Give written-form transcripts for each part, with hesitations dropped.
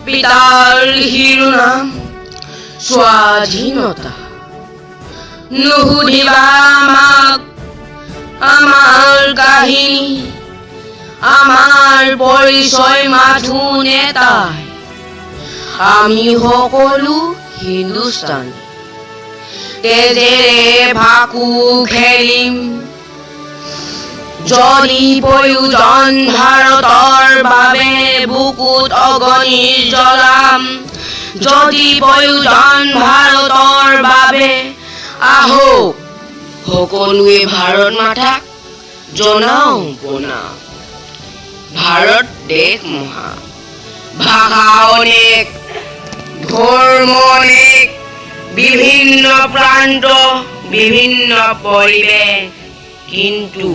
পিতাৰ শিৰোনাম স্বাধীনতা। নুসুধিবা আমাক আমাৰ কাহিনী, আমাৰ পৰিচয় মাথো নেতাই, আমি সকলো হিন্দুস্তানী। তেজেৰে ফাকু খেলিম যদি প্ৰয়োজন, ভাৰতৰ বাবে বুকুত অগনি জ্বলাম যদি প্ৰয়োজন ভাৰতৰ বাবে। আহক সকলোৱে ভাৰত মাতাক জনাওঁ প্ৰণাম। ভাৰত দেশ মহান, ভাষা অনেক, ধৰ্ম অনেক, বিভিন্ন প্ৰান্ত, বিভিন্ন পৰিৱেশ, কিন্তু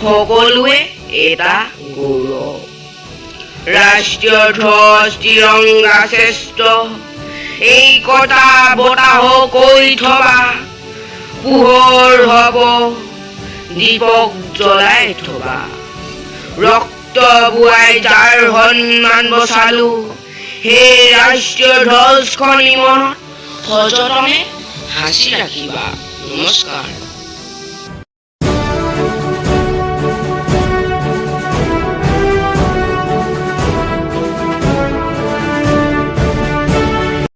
সকলোৱে এটা গৌৰৱ। ৰাষ্ট্ৰীয় ধ্বজ তিৰংগা শ্ৰেষ্ঠ, এই কথা বতাহ কৈ থবা। পোহৰ হব দীপক জ্বলাই থবা। ৰক্ত বোৱাই যাৰ সন্মান বচালো, সেই ৰাষ্ট্ৰীয় ধ্বজখনি মনত সযতনে সাঁচি ৰাখিবা। নমস্কাৰ।